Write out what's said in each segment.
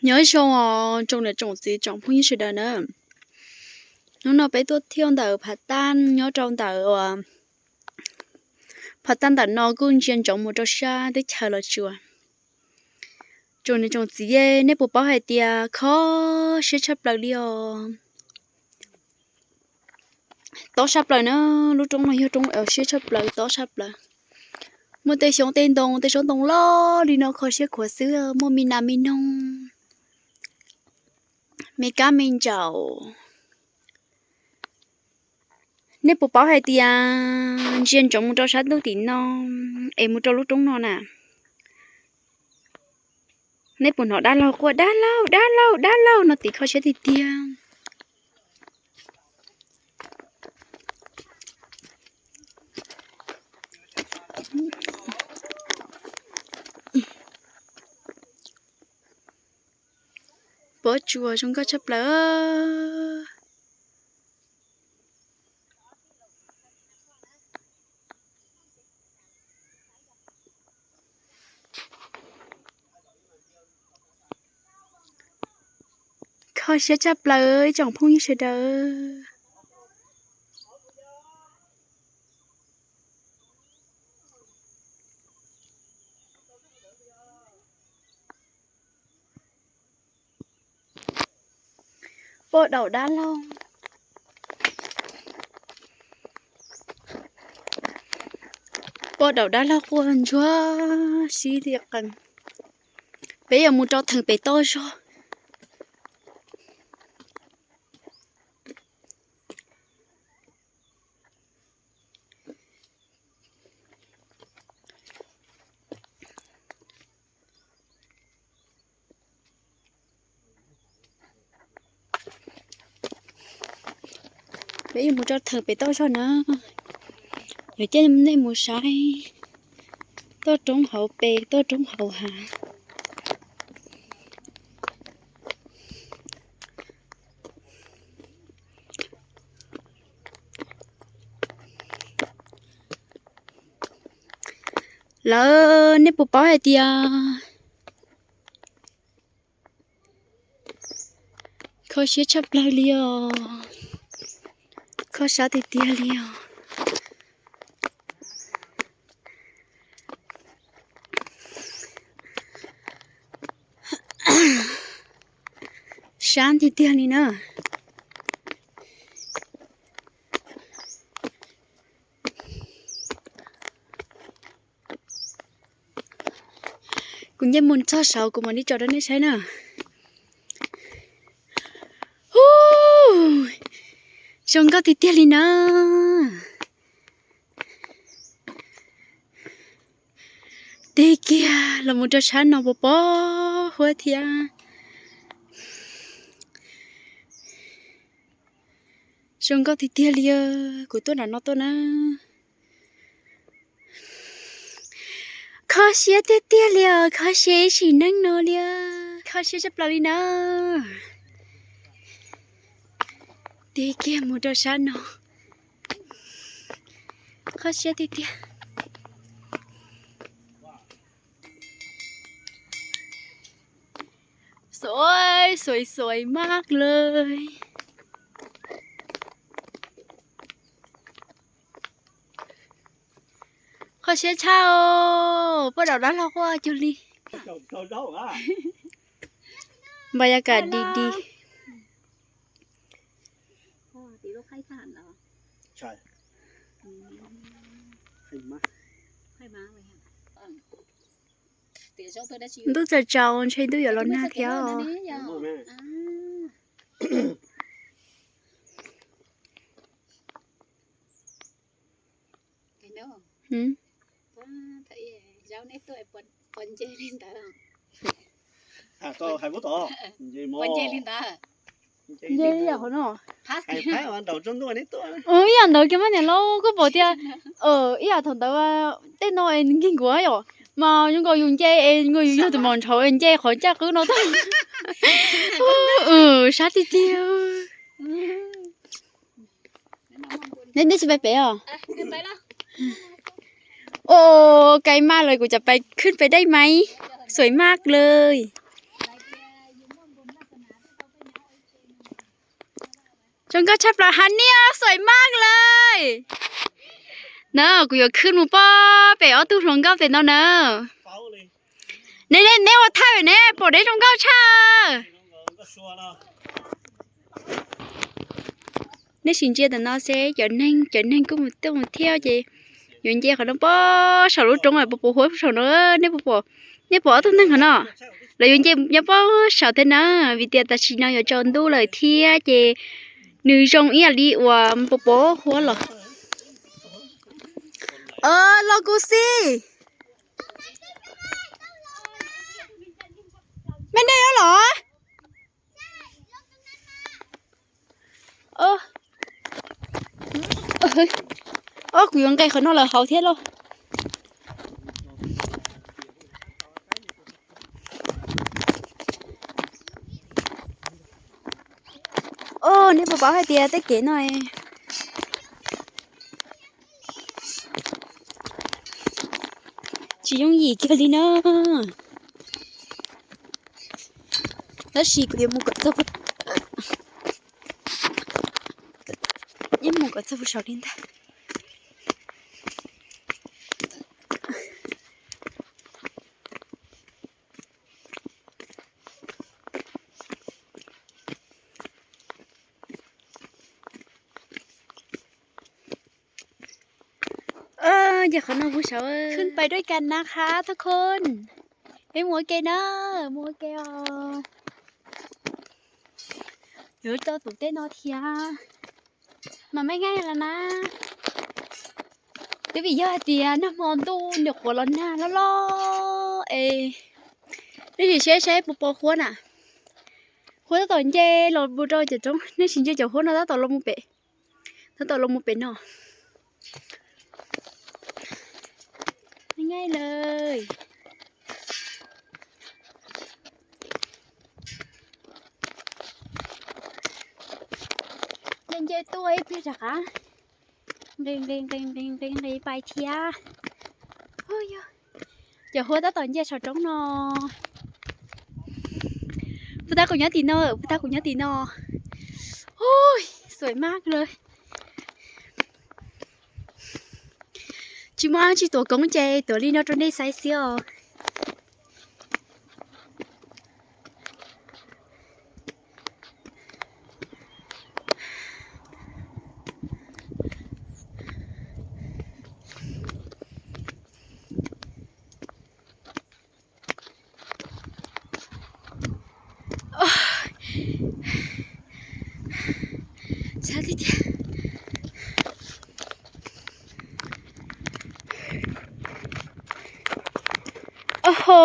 Nyob zoo os tsoom niam tsoom txiv tsoom phooj ywg sawv daws na. Hnub no peb tuaj thiaj ntawm Phav Taj, nyob rau ntawm uas Phav Taj ntawm no kuj ntsia ntsoov mus rau sab teb chaws Los Tsuas. Tsoom niam tsoom txiv, nej puas paub hais tias kho siab tshaj plaws li os. Tob tshaj plaws na, lub roob no yog roob uas siab tshaj plaws, tob tshaj plaws. Muaj tej xyoob tej ntoo, tej xyoob ntoo loj li no kho siab khuav xwb, muaj me nas me noog, me kab me ntsaum. Nej puas paub hais tias ntsia ntsoov mus rau sab ntuj tim no es mus rau lub roob no na, nej puas hnov dab laug quaj dab laug dab laug dab laug no tim kho siab tiag tiag. Pob tsuas zoo nkauj tshaj plaws. Kho siab tshaj plaws ib tsoom phooj ywg sawv daws. Poj daum dab laug, poj daum dab laug quaj ntsuag sib tiaj qees. Peb yuav mus rau theem pem toj zog. Peb yuav mus rau theem pem toj zog na, yuav coj nej mus saib toj roob hauv pes toj roob hauv hav. Lawv, nej puas paub hais tias kho siab tshaj plaws li os, kho siab tiag tiag li os. Siab tiag tiag li na. Kuv nce mus txog saud kuv mam li tso rau nej saib na. Hu, zoo nkauj tiag tiag li na. Tig kiag los mus rau sab no pos pos huab thiab. Zoo nkauj tiag tiag li, kuv tuaj nram no tuaj na. Kho siab tiag tiag li os, kho siab ib sim neej no li, kho siab tshaj plaws li na. Tig kiag mus rau sab no, kho siab tiag tiag. Xuav xuav xuav maj lawm. Kho siab tshaj os, poj daum dab laug quaj cuag li. Npaj yaj kam di di. Ntuj tsaus tsaus ntshe ntuj yuav los nag thiab os. Nce ib yam hauv no. Ib yam ntawd kiag mas niam laus, koj pom tias ib yam thaum ntawd tej no es nkig nkuav yom, mas zoo nkaus yus nce es zoo nkaus yus yog tus maum ntshauv es nce qhov ncaj qwb no tag. Sab tiag tiag. Neb, neb tsis pais pem os? Ua, kais maj lawm, kuv cov pais khwj pem dai maiv, xuaim maj lawm. Zoo nkauj tshaj plaws, hav niaj xuaim maj lawm. Na, kuv yuav khwb mus pom pem ob tug hluas nkauj pem no na. Ne, ne, neb ua thaij ne, pom neb zoo nkauj tshaj. Nej sim ntsia ntawm no seb cov neeg, cov neeg kuj mus tuaj mus thiab ces yuav nce qhov no pem saum lub roob puas pos huab saum no, nej puas pom, nej pom ob tug neeg qhov no, lawv yuav nce nyob pem saum thiab na, vim tias tam sim no yuav tsaus ntuj lawm thiab ces nws zoo ib yam li uas pos pos huab los. Los kuv xij. Me nej los? Os, kuv yuav nqes qhov no lawm hauv thiab lauj. Os, nej puas paub hais tias tej kev no tsis yooj yim kiag li na. Tab sis kuv yuav mus kom txog, ib mus kom txog puag saum li ntag. Ces qhov no kuv sau ขึ้นไปด้วยกันนะคะทุกคน peb mus ua ke na, mus ua ke os. Yuav rau tus teb no thiab mas me nqaij los na. Twb vim yog hais tias nag hmo ntuj nyuam qhuav los nag loj loj es nej sim saib saib puas pom huab na. Huab tab tom nce los mus rau cov roob, nej sim ntsia cov huab no tab tom los mus pem, tab tom los mus pem no. Nqaij lawm. Nce nce tuaj ib pliag rov qab nqis nqis nqis nqis nqis nqis pais thiab. Cov huab tab tom nce saum roob no. Puag ta kuv nyob tim no, puag ta kuv nyob tim no. Ui, xuaim maj lawm. Tsis muaj dab tsi tuav koob ces tuav li no rau nej saib xwb os. Sab tiag tiag. Oho.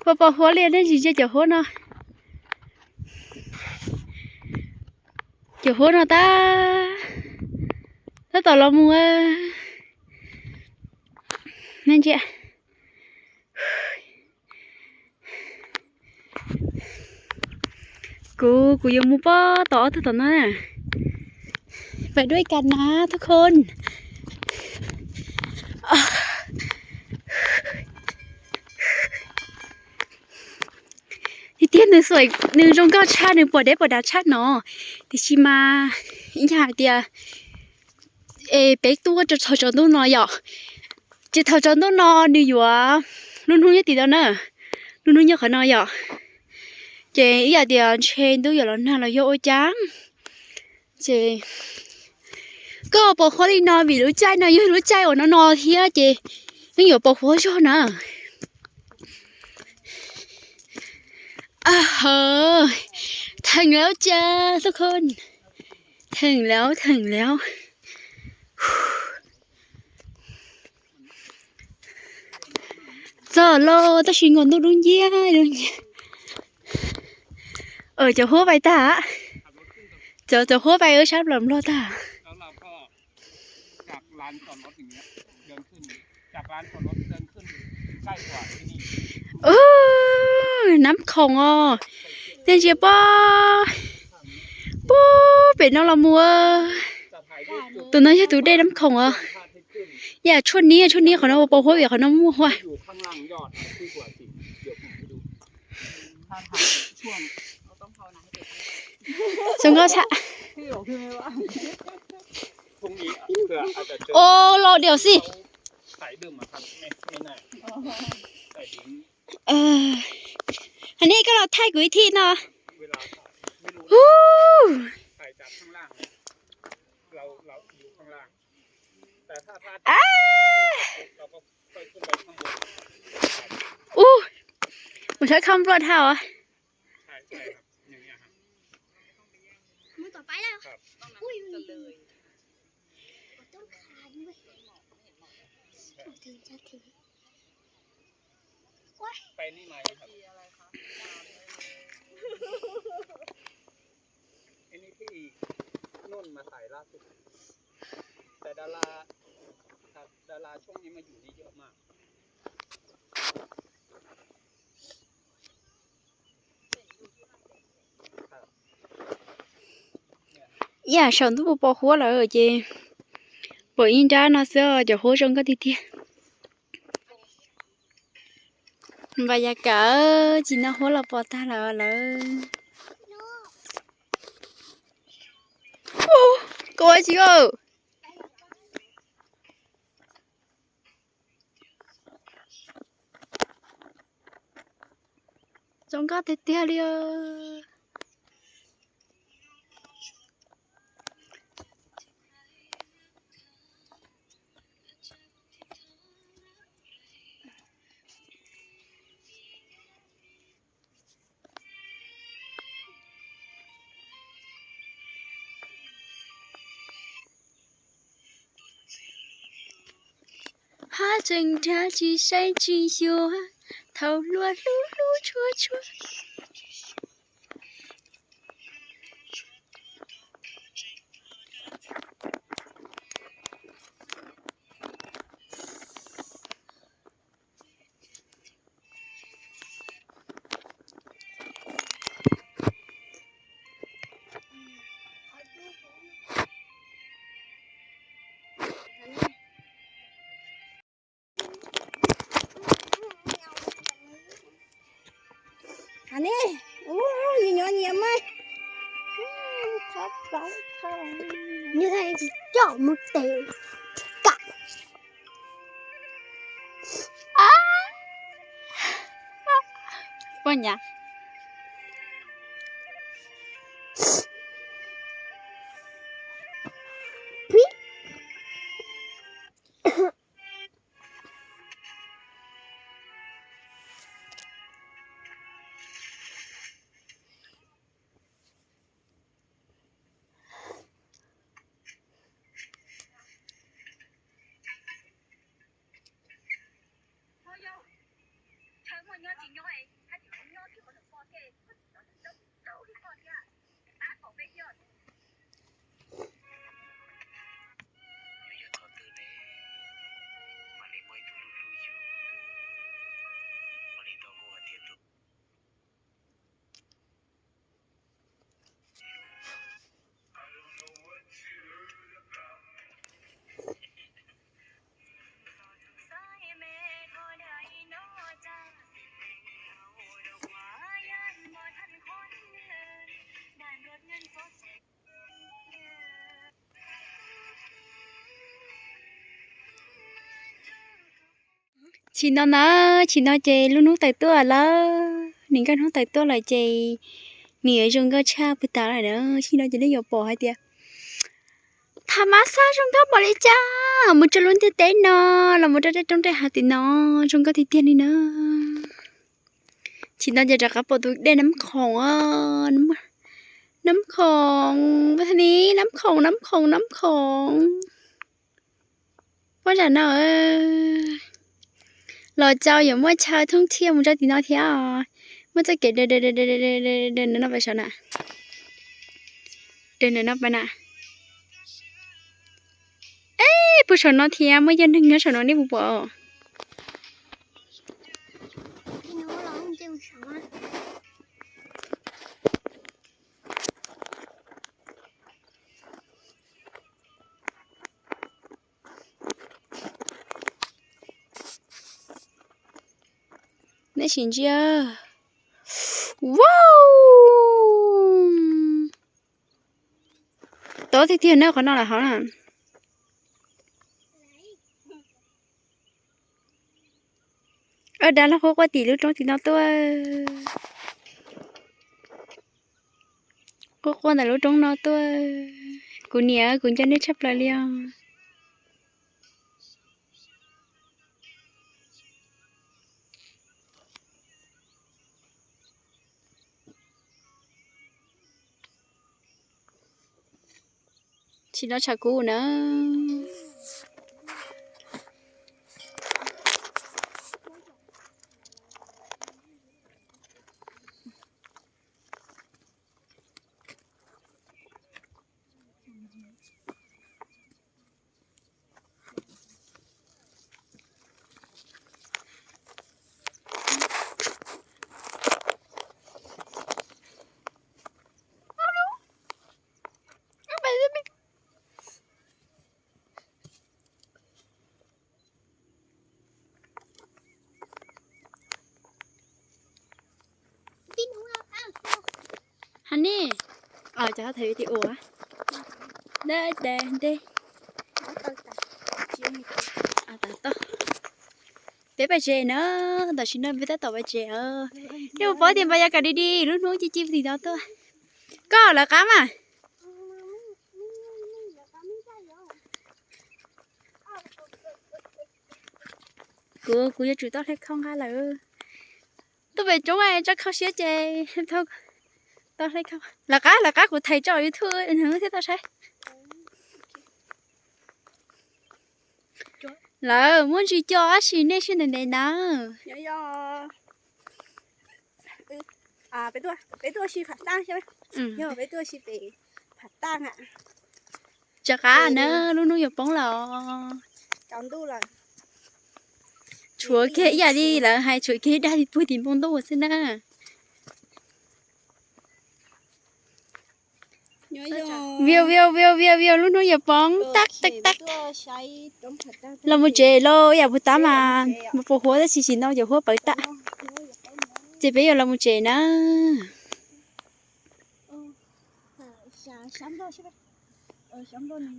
Pos pos huab li, nej sim ntsia cov huab no. Cov huab no tab, tab tom los mus. Nej ntsia. Kuv, kuv yuav mus pom tau ob tug tom no na. ไปด้วยกันนะทุกคน Tiag tiag nws xuaim, nws zoo nkauj tshaj, nws pom deb pom dav tshaj no. Tiam sis mas ib yam hais tias es peb tuaj rau thaum tsaus ntuj no yom, ces thaum tsaus ntuj no nws yuav lub hnub nyob tim no na, lub hnub nyob qhov no yom, ces ib yam tias ntshe ntuj yuav los nag los yog ua cas. Ces koj pos huab li no vim lub caij no yog lub caij uas no no thiab ces yeej yuav pos huab zog na. Theem lawm cas, thoob kho, theem lawm, theem lawm. Txog los tab sis nkaus ntuj dub nciab dub nciab. Cov huab vais tag, cov, cov huab vais sab nplog nplog tag. Nab khoom os, tej ntsia pob, puag pem no los mus. Tus no yog tus dej Nab Khoom os. Yam tshuaj niab, tshuaj niab qhov no ua pos huab vim qhov no muaj huab. Zoo nkauj tshaj. Ô, lo điều gì? Anij koj los thaij kuv ib thij no. Ub, mus sab kham npluaj dhau. Ib yam saum ntuj puas pos huab lawm ces pom ib nrab no xwb cov huab zoo nkauj tiag tiag. Npaj yas kawm tsis noj huab los pos tag lawm lawm. Koj ua tsis ua? Zoo nkauj tiag tiag li. Hab tseem nrag tsis saib tsis xyuas, thaum luag hlub hlub tshua tshua. Nyob nyias mas, nyob tsis coj mus tes kam. Poj nyam. Tsis no na, tsis no ces lub hnub tawm tuaj lawm. Nim nkawj hnub tawm tuaj lawm ces nws yuav zoo nkauj tshaj puag ta lawm na. Tsis no ces nej yuav pom hais tias thaum mab xab zoo nkauj npaum li cas mus rau lub ntiaj teb no, los mus rau tej roob tej hav tim no zoo nkauj tiag tiag li na. Tsis no ces rov qab pom tus dej Nab Khoom, Nab Khoom, Nab Khoom, Nab Khoom, Nab Khoom. Pob zam no los tau yuav muaj chaw thooj thiaj mus rau tim no thiab. Muaj txoj kev daws daws daws no pais saum na. Daws no pais na. Eb, puag saum no thiab muaj yog neeg nyob saum no nej puas pom? Neb sim ntsia. Wow! Tob tiag tiag na, qhov no lawm hov na. Dab laug quaj quaj tim lub roob tim no tuaj. Quaj quaj ntawm lub roob no tuaj. Kuv niam, kuv nco nej tshaj plaws li os. Tsis no tshav kub na. Honey, cov thaum video. Peb pais tsev na, tam sim no peb tab tom pais tsev. Nej puas paub tias npaj yas kam di di lub hnub ci ci tim no tuaj. Koj lawv qab mas. Kuv, kuv yuav tsum tau hle khau nqa lawm. Tuaj pem roob tso khau siab ces tau hle khau. Lawv qab, lawv qab kuv thaij tso YouTube nws thiaj tau saib. Lawv muab ntsis co tab sis nej siab ntev ntev na. Peb tuaj si phav taj, peb tuaj si pem phav taj. Tsam qab na, lub hnub yuav poob lawm. Tshuav kiag ib yam li lawv hais, tshuav kiag ib dag li puag tim npoo ntuj xwb na. View, view, view, view, view, lub hnub yuav poob tag tag tag. Los mus tsev lauj, ib yam puag ta mas mus pos huab tab sis sim no cov huab pawv tag. Ces peb yuav los mus tsev na.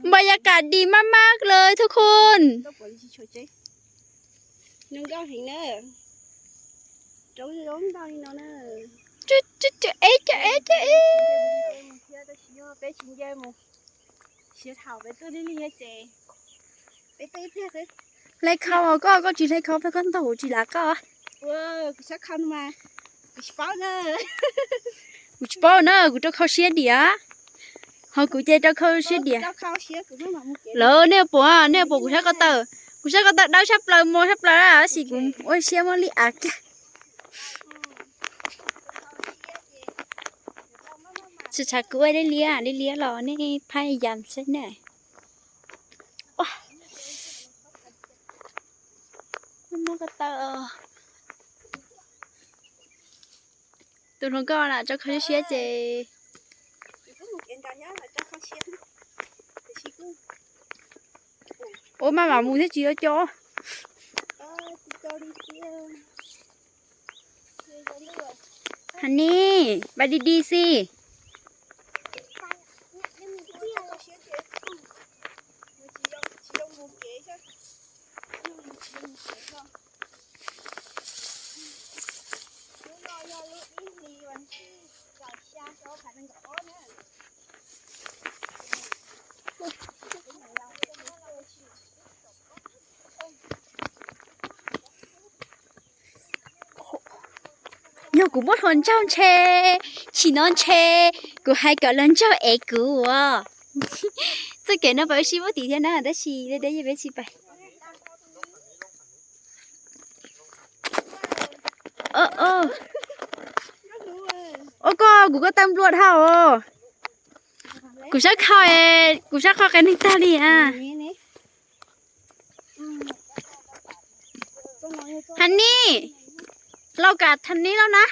Npaj yas kam di maj maj lawm thub khun. Hle khau, koj, koj tsis hle khau, koj tsis lav koj. Kuv tsis paub na, kuv rau khau siab diam. Ho kuv ces rau khau siab diam. Lawv, nej puas, nej puas kuv sab ko taw, kuv sab ko taw dawb sab plaws mos sab plaws tab sis kuv ua siab muab li av kiag. Tsis tshav kuv ua liab liab, liab liab los nej phaib yam saib na. Muab ko taw. Tus hluas nkauj na rau khau siab ces. Ua maj mam mus thiab tsis yuav co. Honey, npaj di di xij. Yog kuv muab hluas nraug ntshe, tsis no ntshe kuv hais kom hluas nraug ev kuv os. Txoj kev no pab ua si muab tim thiab na tab sis deb deb yeej peb tsis pais. Ua koj, kuv ko taw nplua dhau os. Kuv sab khau, kuv sab khau qe neeg tag li a. Honey, los kam Honey los na.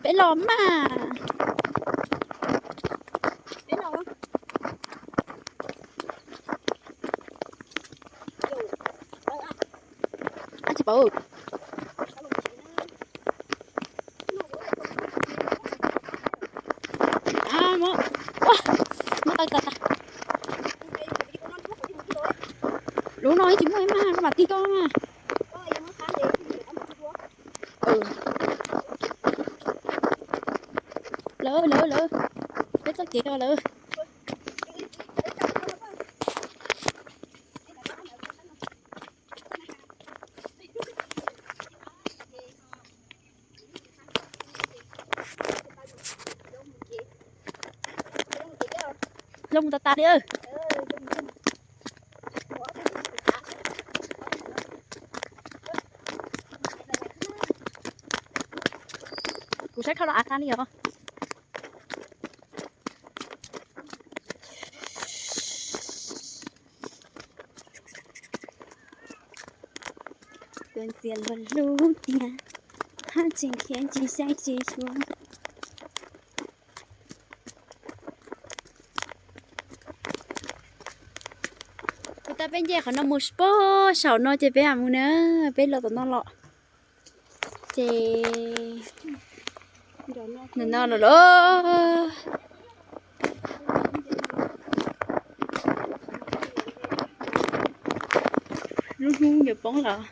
Peb los mas. Pov. Muab, muab taw tas tas. Lub no tsis muaj mas, koj mam tig koj mas. Lawv, lawv, lawv, peb txoj kev os lawv. Zoo mus tas tas li. Kuv saib khau los av qab li os. Kuv ntxias luag lub tiag, hab tseem khiav tsis saib tsis xyuas. Kuv tab peb nce qhov no mus pog saum no ces peb mam mus na, peb los tom no los. Ces no los los. Lub hnub yuav poob los.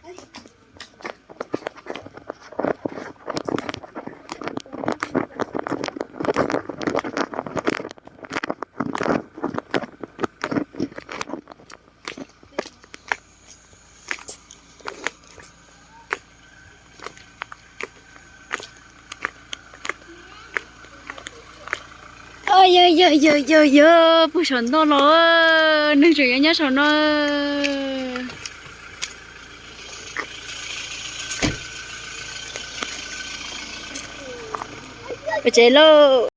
Yog yog yog yog yog, puag saum no los, neeg tseem nyob nyob saum no. Ua tsev lauj.